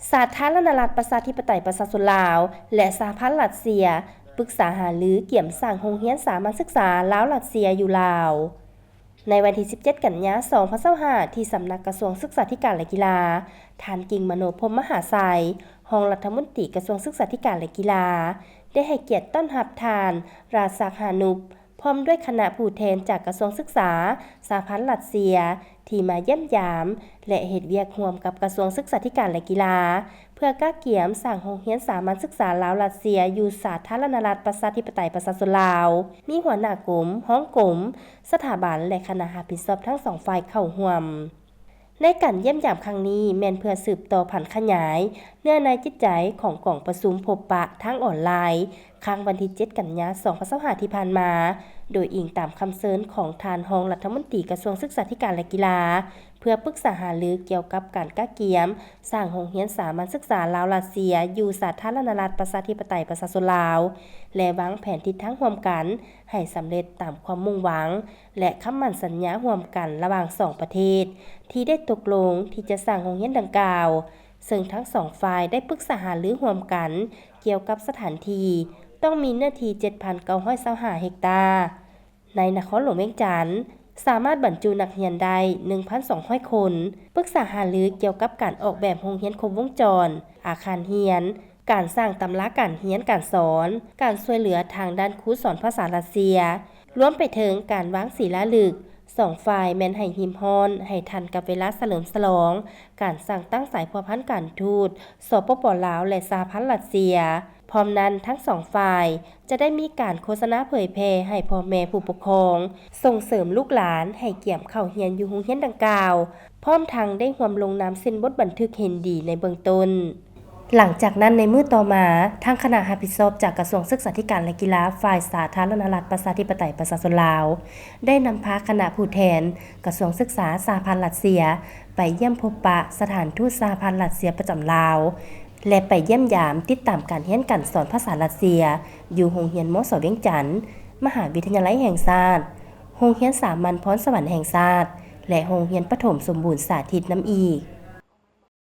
ສາທາລະນະລັດ ປະຊາທິປະໄຕ ປະຊາຊົນລາວ ແລະ ສະຫະພັນຣັດເຊຍ ປຶກສາຫາລືກຽມສ້າງໂຮງຮຽນສາມັນສຶກສາລາວ-ຣັດເຊຍຢູ່ລາວ. ໃນວັນທີສິບເຈັດ ກັນຍາ ສອງພັນຊາວຫ້າ ທີ່ສຳນັກກະຊວງສຶກສາທິການ ແລະ ກິລາ, ທ່ານ ກິ່ງມະໂນ ພົມມະຫາໄຊ, ຮອງລັດຖະມົນຕີກະຊວງສຶກສາທິການ ແລະ ກິລາ ໄດ້ໃຫ້ກຽດຕ້ອນຮັບທ່ານ ຣາຊັກ ຮານຸບ ພ້ອມດ້ວຍຄະນະຜູ້ແທນຈາກກະຊວງສຶກສາ, ສະຫະພັນຣັດເຊຍ ທີ່ມາຢ້ຽມຢາມ ແລະ ເຮັດວຽກຮ່ວມກັບກະຊວງສຶກສາທິການ ແລະ ກິລາ ເພື່ອກະກຽມສ້າງໂຮງຮຽນສາມັນສຶກສາລາວ-ຣັດເຊຍ ຢູ່ສາທາລະນະລັດ ປະຊາທິປະໄຕ ປະຊາຊົນລາວ. ມີຫົວໜ້າກົມ, ຮອງກົມ, ສະຖາບັນ ແລະ ຄະນະຮັບຜິດຊອບທັງສອງຝ່າຍເຂົ້າຮ່ວມ. ໃນການຢ້ຽມຢາມຄັ້ງນີ້ ແມ່ນເພື່ອສືບຕໍ່ຜັນຂະຫຍາຍເນື້ອໃນຈິດໃຈຂອງກອງປະຊຸມພົບປະທາງອອນລາຍ ຄັ້ງວັນທີເຈັດ ກັນຍາ ສອງພັນຊາວຫ້າ ທີ່ຜ່ານມາ, ໂດຍອີງຕາມຄຳເຊີນຂອງທ່ານຮອງລັດຖະມົນຕີກະຊວງສຶກສາທິການ ແລະ ກິລາ ເພື່ອປຶກສາຫາລືກ່ຽວກັບການກະກຽມສ້າງໂຮງຮຽນສາມັນສຶກສາລາວ-ຣັດເຊຍ ຢູ່ສາທາລະນະລັດ ປະຊາທິປະໄຕ ປະຊາຊົນລາວ ແລະ ວາງແຜນທິດທາງຮ່ວມກັນໃຫ້ສຳເລັດຕາມຄວາມມຸ່ງຫວັງ ແລະ ຄຳໝັ້ນສັນຍາຮ່ວມກັນລະຫວ່າງສອງປະເທດ ທີ່ໄດ້ຕົກລົງທີ່ຈະສ້າງໂຮງຮຽນດັ່ງກ່າວ, ເຊິ່ງທັງສອງຝ່າຍໄດ້ປຶກສາຫາລືຮ່ວມກັນກ່ຽວກັບສະຖານທີ່, ຕ້ອງມີເນື້ອທີ່ ເຈັດພັນເກົ້າຮ້ອຍຊາວຫ້າເຮັກຕາ, ໃນນະຄອນຫຼວງວຽງຈັນ ສາມາດບັນຈຸນັກຮຽນໄດ້ ໜຶ່ງພັນສອງຮ້ອຍຄົນ, ປຶກສາຫາລືກ່ຽວກັບການອອກແບບໂຮງຮຽນຄົບວົງຈອນ, ອາຄານຮຽນ, ການສ້າງຕຳລາການຮຽນການສອນ, ການຊ່ວຍເຫຼືອທາງດ້ານຄູສອນພາສາຣັດເຊຍ, ລວມໄປເຖິງການວາງສີລາລຶກ, ສອງຝ່າຍແມ່ນໃຫ້ຮີບຮ້ອນໃຫ້ທັນກັບເວລາສະເຫຼີມສະຫຼອງການສ້າງຕັ້ງສາຍພົວພັນການທູດ ສປປ ລາວ ແລະ ສະຫະພັນຣັດເຊຍ. ພ້ອມນັ້ນ, ທັງສອງຝ່າຍຈະໄດ້ມີການໂຄສະນາເຜີຍແຜ່ໃຫ້ພໍ່ແມ່ຜູ້ປົກຄອງ, ສົ່ງເສີມລູກຫຼານໃຫ້ກຽມເຂົ້າຮຽນຢູ່ໂຮງຮຽນດັ່ງກ່າວ, ພ້ອມທັງໄດ້ຮ່ວມລົງນາມເຊັນບົດບັນທຶກເຫັນດີໃນເບື້ອງຕົ້ນ. ຫຼັງຈາກນັ້ນໃນມື້ຕໍ່ມາ, ທາງຄະນະຮັບຜິດຊອບຈາກກະຊວງສຶກສາທິການ ແລະ ກິລາ ຝ່າຍສາທາລະນະລັດ ປະຊາທິປະໄຕ ປະຊາຊົນລາວ ໄດ້ນຳພາຄະນະຜູ້ແທນກະຊວງສຶກສາສະຫະພັນຣັດເຊຍ ໄປຢ້ຽມພົບປະສະຖານທູດສະຫະພັນຣັດເຊຍປະຈຳລາວ ແລະ ໄປຢ້ຽມຢາມຕິດຕາມການຮຽນການສອນພາສາຣັດເຊຍ ຢູ່ໂຮງຮຽນ ມສ ວຽງຈັນ, ມະຫາວິທະຍາໄລແຫ່ງຊາດ, ໂຮງຮຽນສາມັນພອນສະຫວັນແຫ່ງຊາດ ແລະ ໂຮງຮຽນປະຖົມສົມບູນສາທິດນຳອີກ.